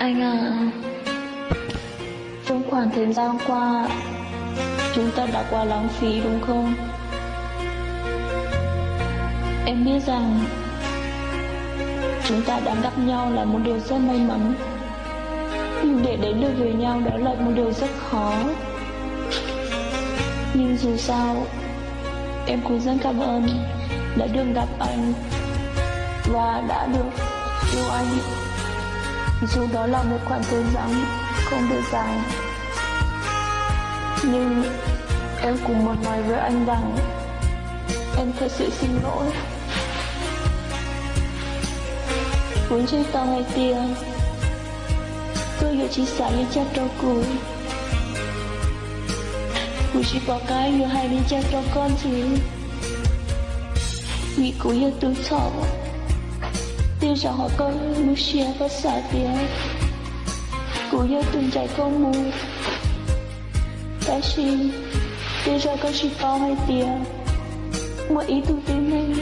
Anh à, trong khoảng thời gian qua, chúng ta đã quá lãng phí đúng không? Em biết rằng chúng ta đã gặp nhau là một điều rất may mắn, nhưng để đến được với nhau đó là một điều rất khó. Nhưng dù sao, em cũng rất cảm ơn đã được gặp anh và đã được yêu anh. Dù đó là một khoảng thời gian không được dài, nhưng em cũng muốn nói với anh rằng em thật sự xin lỗi. Kuv ntseeg tau hais tias koj yuav tsis xav li cas rau kuv. Kuv tsis pom qab yuav hais li cas rau koj ntxiv, vim kuv yog tus txhaum. Tej zaum hauv koj lub siab koj xav tias kuv yog tus ncaim koj mus, tab sis tej zaum koj tsis paub hais tias muaj ib tug tib neeg,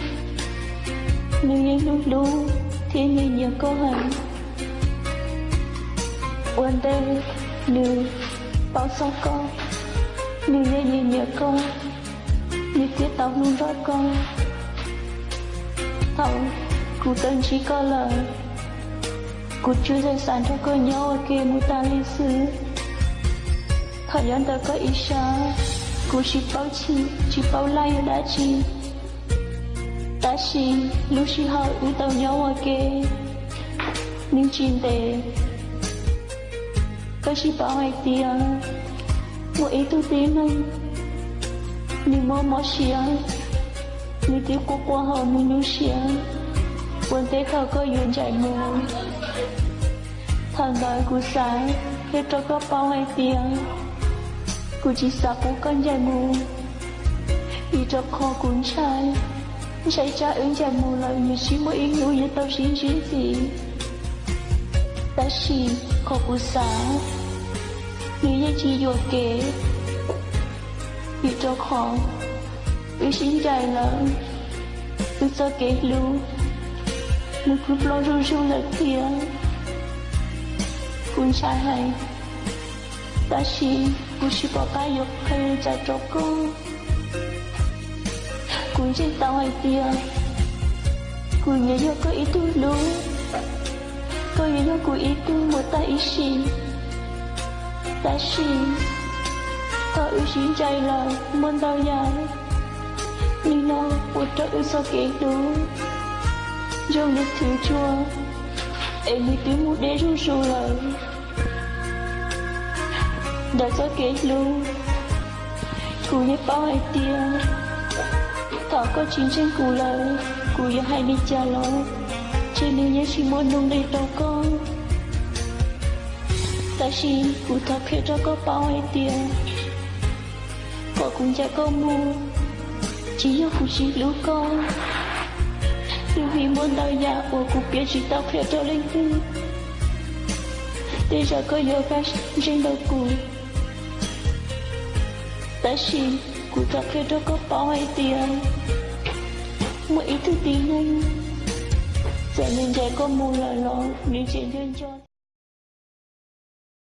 nws yeej hlub hlub thiab nyiam nyiam koj heev. Ua ntej nws paub txog koj, nws yeej nyiam nyiam koj, nws thiaj tau hlub nrog koj. Thaum kuv tau ntsib koj lawm, kuv tsuas yog xav nrog koj nyob ua ke mus tas li xwb. Thaum nyob ntawm koj ib sab, kuv tsis paub txhij tsis paub laj yog dab tsi, tab sis lub sij hawm wb tau nyob ua ke, nws tsis ntev. Koj tsis paub hais tias muaj ib tug tib neeg, nws mob mob siab, nws twb quaj quaj hauv nws lub siab ua ntej thaum koj yuav ncaim mus. Thaum ntawd kuv xav qhia rau koj paub hais tias kuv tsis xav pub koj ncaim mus, vim rau qhov kuv ntshai, ntshai tsam wb ncaim mus lawm nws tsis muaj ib hnub yuav tau sib ntsib ntxiv. Tab sis qhov kuv xav, nws yeej tsis yuam kev, vim rau qhov wb sib ncaim lawm, wb txoj kev hlub nws kuj ploj zuj zus lawm thiab. Kuv ntshai heev, tab sis kuv tsis pom qab yuav qhia li cas rau koj. Kuv ntseeg tau hais tias kuv yuav yog koj ib tug hlub, koj yuav yog kuv ib tug mus tag ib sim. Tab sis thaum wb sib ncaim lawm muaj ntau yam, nim no ua rau wb txoj kev hlub zoo li thwv tsua es nws twb mus deb zuj zus lawm. Ntawm txoj kev hlub, kuv yeej paub hais tias thaum koj tsis ntseeg kuv lawm, kuv yuav hais li cas los ntshe nws yeej tsis muaj nuj nqis rau koj. Tab sis kuv thov qhia rau koj paub hais tias qhov kuv ncaim koj mus tsis yog kuv tsis hlub koj, twb vim muaj ntau yam uas kuv piav tsis tau qhia rau leej twg. Tej zaum koj yuav kaj ntseeg ntawm kuv, tab sis kuv thov qhia rau koj paub hais tias muaj ib tug tib neeg, txawm nws ncaim koj mus lawm los nws tseem nco nco